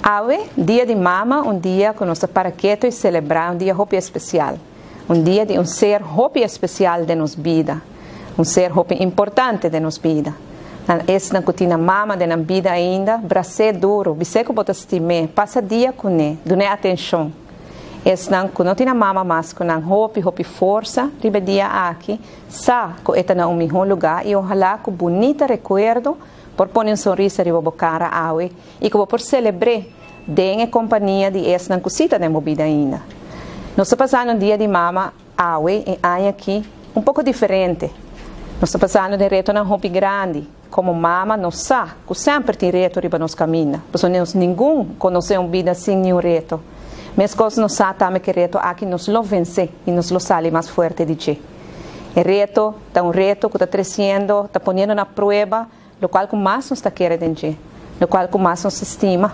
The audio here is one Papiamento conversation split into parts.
Awe, Dia di Mama, un dia ku nos ta para ketu i selebrá, un dia hopi espesial. Un dia di un ser hopi espesial den nos bida. Un ser hopi importante den nos bida. Na esnan ku tin nan mama den nan bida ainda, bras'é duru, bis'é ku bo ta stim'é, pasa dia kuné, dun'é atenshon. Esnan ku no tin nan mama mas ku nan hopi hopi forsa riba e dia aki, sa ku e ta na un mihó lugá i ohalá ku bunita rekuerdo por pone un sonrisa riba bo kara awe i ku bo por selebr'é den e kompania di esnan ku si ta den bo bida ainda. Nos ta pasando un dia di mama awe e aña aki un poko diferente. Nos ta pasando den retonan hopi grandi. Komo mama nos sa ku semper tin reto riba nos kaminda, pasobra nos ningun konosé un bida sin niun reto. Meskos nos sa tambe ku e reto aki nos lo vensé i nos lo sali mas fuerte di dje. E reto ta un reto ku ta tresiendo, ta poniendo na prueba Lokual ku mas nos ta kere den dje, lokual ku mas nos ta stima.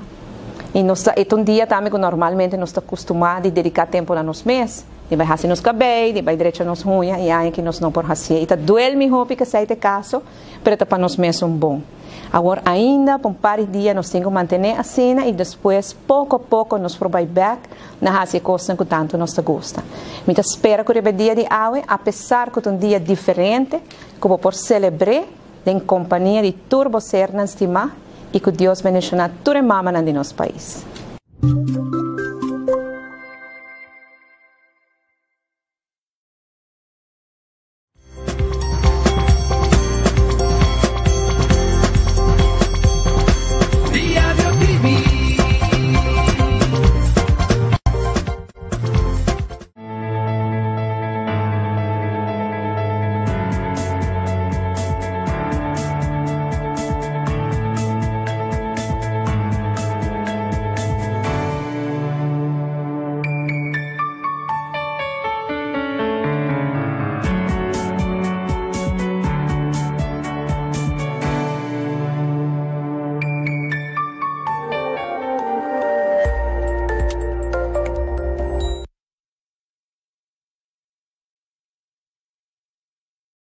I nos ta, e ta un dia tambe ku normalmente nos ta kustumá di dediká tempu na nos mes, di bai hasi nos kabei, di bai drecha nos huña, i aña ki nos no por hasié. I ta duel mi hopi ku esei ta e kaso, pero ta pa nos mes un bon. Awor ainda pa un par di dia nos tin ku mantené asina i despues poko a poko nos por bai bèk na hasi e kosnan ku tantu nos ta gusta. Mi ta spera ku riba e dia di awe, apesar ku ta un dia diferente, ku bo por selebr'é, Den kompania di tur bo sernan stimá i ku Dios bendishoná tur e mamanan di nos pais.